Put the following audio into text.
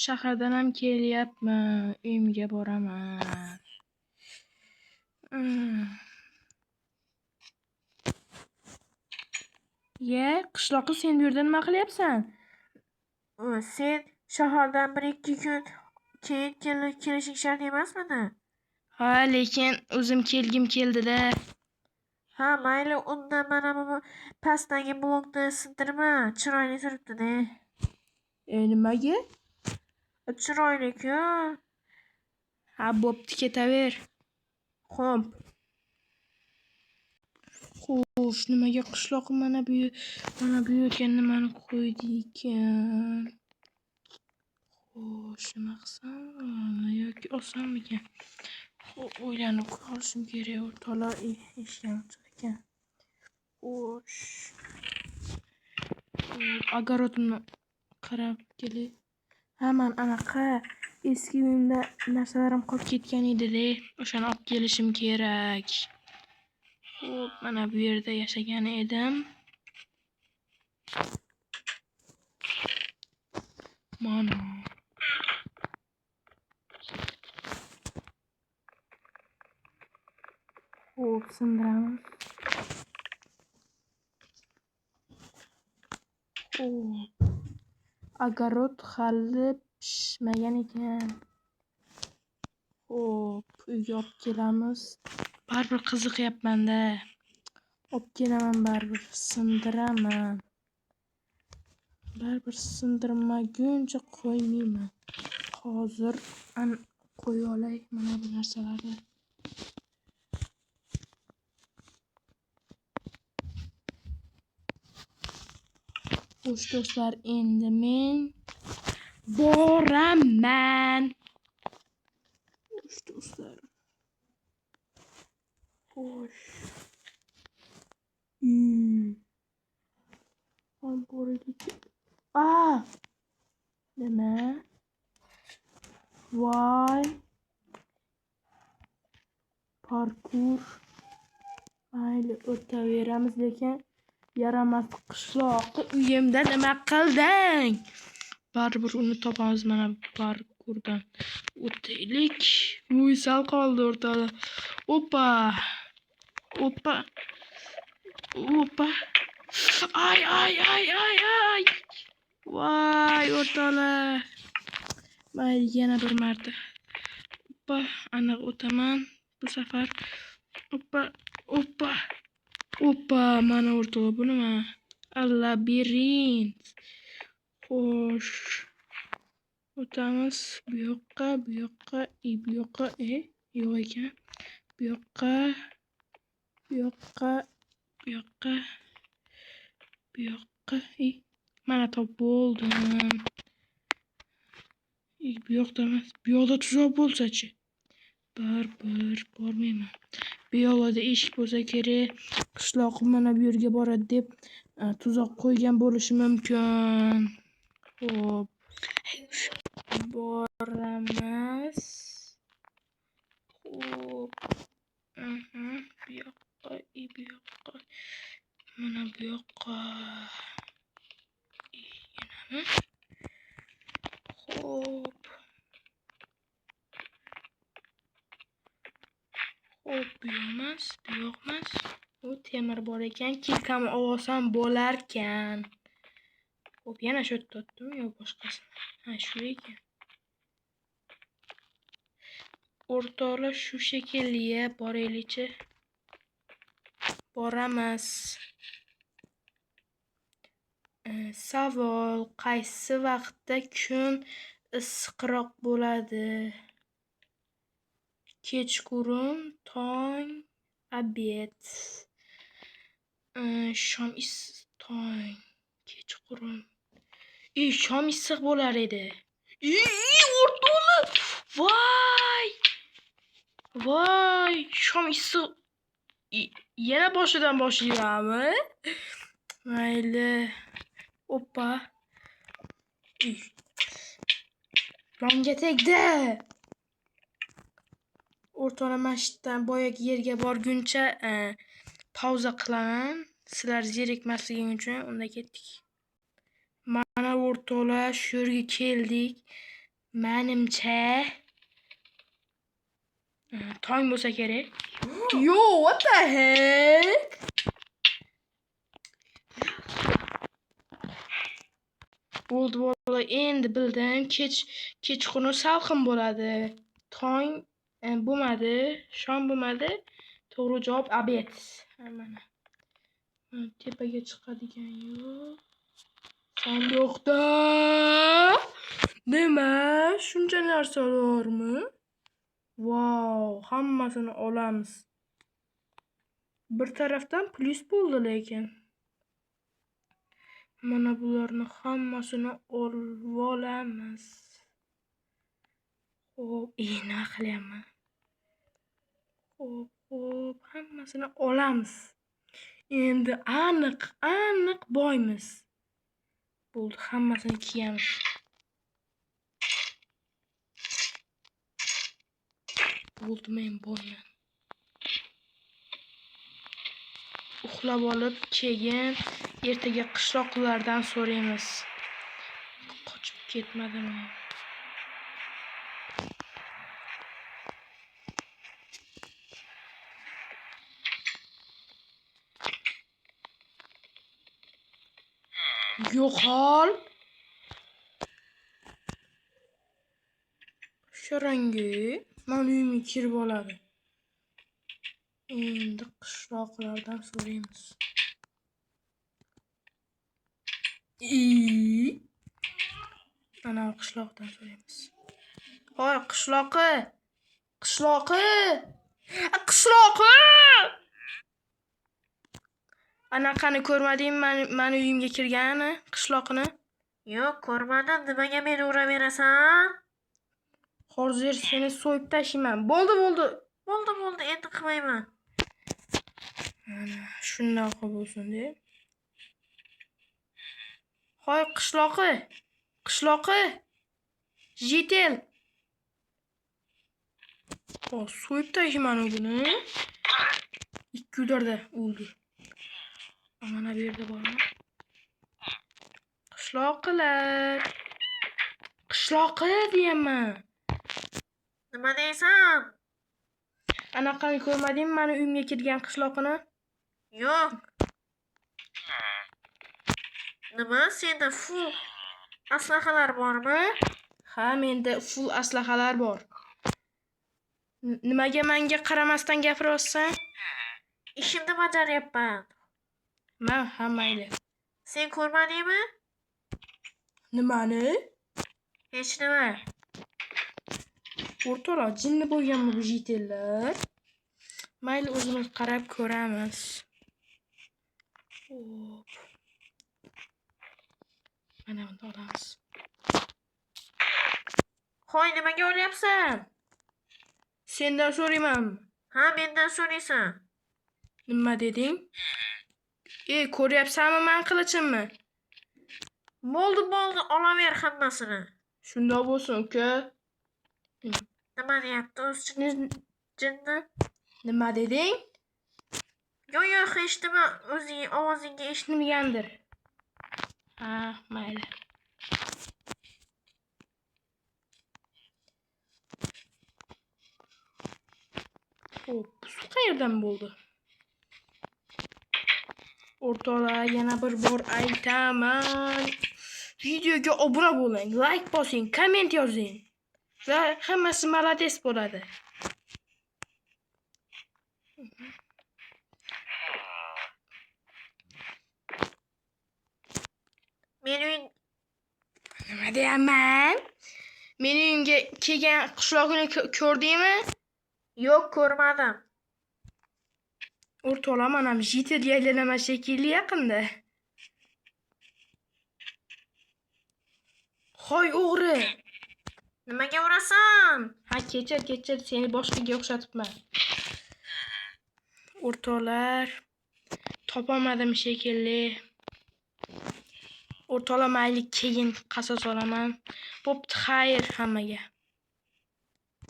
Shahardan ham kelyapman. Uyimga boraman. Ye, qishloqi, sen bu yerda nima qilyapsan? Sen shahardan 1-2 kun keyin kelishing shart emasmidi? Ha, lekin o'zim kelgim keldi-da. Ha, mayli, unda mana bu pastdagi blokni sindirma, chiroyli turibdi-da. Nimaga? Chiroyli-ku. Ha, bo'pti, ketaver. Xo'p. Xo'sh, nimaga qishloqi mana bu yerga nimani qo'ydi ekan? Xo'sh, nima qilsam yoki olsammikan? Xo'p, o'ylanib qolishim kerak, o'rtoqlar, eshik ochiq ekan. Xo'sh. Огород imni qarab kelay. Ha, man anaqa eski uyimda narsalarim qolib ketgan edi-da, o'shani olib kelishim kerak. Xo'p, mana bu yerda yashagan edim. Mana. Xo'p, sindiramiz. Xo'p. Огород hali pishmagan ekan. Xo'p, uyga olib kelamiz. Baribir qiziqyapman-da. Olib kelaman baribir, sindiraman. Baribir sindirmaguncha qo'ymayman. Hozir qo'ya olay mana bu narsalarni. Xo'sh do'stlar, endi men boraman. Xo'sh do'stlar. Xo'sh. A! Nima? Voy. Parkur. Mayli, o'taveramiz, lekin yaramas qishloqi uyimda nima qilding? Baribir uni topamiz, mana parkurdan o'taylik. Uy, sal qoldi o'rtada. Opa. Opa. Opa. Ay ay ay ay ay. Voy, o'rtoqlar. Mayli, yana bir marta. Opa, aniq o'taman bu safar. Opa, opa. Opa, mana o'rtoqlar, bu nima? Labirint. Xo'sh. O'tamiz bu yoqqa, bu yoqqa, bu yoqqa, yo'q ekan. Bu yoqqa, bu yoqqa, bu yoqqa, bu yoqqa. Mana topib bo'ldim. Bu yoqda emas. Bu yoqda tuzoq bo'lsa-chi? Bir bormayman. Bu yoqda eshik bo'lsa kerak. Qishloqim mana bu yerga boradi deb tuzoq qo'ygan bo'lishi mumkin. Xo'p. Boramiz. Xo'p. Bu yoqqa, bu yoqqa. Mana bu yoqqa. Yanami? Xo'p. Xo'p, bu yoq emas, bu yoq emas. U temir bor ekan, kilkamni olsam bo'larkan. Xo'p, yana shu yerda otdimi yo boshqasi? Ha, shu ekan. O'rtoqlar, shu shekilli, boraylikchi. Boramiz. Savol: qaysi vaqtda kun issiqroq bo'ladi? Kechqurun, tong, obed. Shom tong, kechqurun. Shom issiq bo'lar edi. O'rtoqlar! Voy! Voy, shom issiq. Yana boshidan boshlaymanmi? Mayli. Oppa. Yonga tegdi. O'rtoqlar, mana shu yerdan boyagi yerga borguncha pauza qilaman. Sizlar zerikmasliging uchun unda ketdik. Mana o'rtoqlar, shu yerga keldik. Menimcha tong bo'lsa kerak. Yo, what the heck? Bo'ldi, bo'ldi. Endi bildim. Kechqurun salqin bo'ladi. Tong bo'lmadi, shom bo'lmadi. To'g'ri javob obed. Ha, mana. Mana tepaga chiqadigan yo'q. Sandiqda nima? Shuncha narsa bormi? Vau, hammasini olamiz. Bir tarafdan plyus bo'ldi lekin. Mana bularni hammasini olamiz. Xo'p, nima qilyapman? Xo'p, xo'p, hammasini olamiz. Endi aniq, aniq boymiz. Bo'ldi, hammasini kiyamiz. Bo'ldi, men boyman. Uxlab olib, keyin ertaga qishloqlardan so'raymiz. Qochib ketmadimi? Yo'qol. Sharangi mani uyimga kirib oladi. Endi qishloqlardan so'raymiz. Ana qishloqdan so'raymiz. Hoy, qishloqi! Qishloqi! Qishloqi! Anaqani ko'rmadingmi mani uyimga kirganini, qishloqini? Yo'q, ko'rmadim. Nimaga meni uraverasan? Hozir seni so'yib tashlayman. Bo'ldi, bo'ldi. Bo'ldi, bo'ldi, endi qilmayman. Mana shundoq bo'lsin deb. Hoy, qishloqi! Qishloqi! Jitel! Oh, so'yib tashlayman buni. 2 udarda o'ldi. Mana bu yerda bormi? Qishloqilar. Qishloqi deyapman. Nima deysan? Anaqani ko'rmadingmi mani uyimga kirgan qishloqini? Yo'q. Nima, senda full aslahalar bormi? Ha, menda full aslahalar bor. Nimaga menga qaramasdan gapiryapsan? Ishimni bajaryapman. Men ha, mayli. Sen ko'rmadingmi? Nimani? Hech nima. O'rtoqlar, jinni bo'lganmi bu jitellar? Mayli, o'zimiz qarab ko'ramiz. Xo'p. Mana buni olamiz. Hoy, nimaga olyapsan? Sendan so'rayman. Ha, mendan so'raysan. Nima deding? Ko'ryapsanmi men qilichimni? Bo'ldi, bo'ldi, olaver hammasini. Shundoq bo'lsin, uka. Nima deyapti o'zi jinni? Nima deding? Yo'q, yo'q, hech nima, o'zing ovozingga eshitmagandir. Ha, mayli. Xo'p, suv qayerdan bo'ldi? O'rtoqlar, yana bir bor aytaman. Videoga obuna bo'ling, like bosing, komment yozing. Va hammasi malades bo'ladi. Men uy Nima deyapman? Meni uyimga kelgan qishloqni ko'rdingmi? Yo'q, ko'rmadim. O'rtoqlar, men ham jitelga aylanaman shekilli yaqinda. Hoy o'g'ri! Nimaga urasan? Ha, kechir, kechir, seni boshqaga o'xshatibman. O'rtoqlar, topolmadim shekilli. O'rtoqlar, mayli, keyin qasos olaman. Bo'pti, xayr hammaga.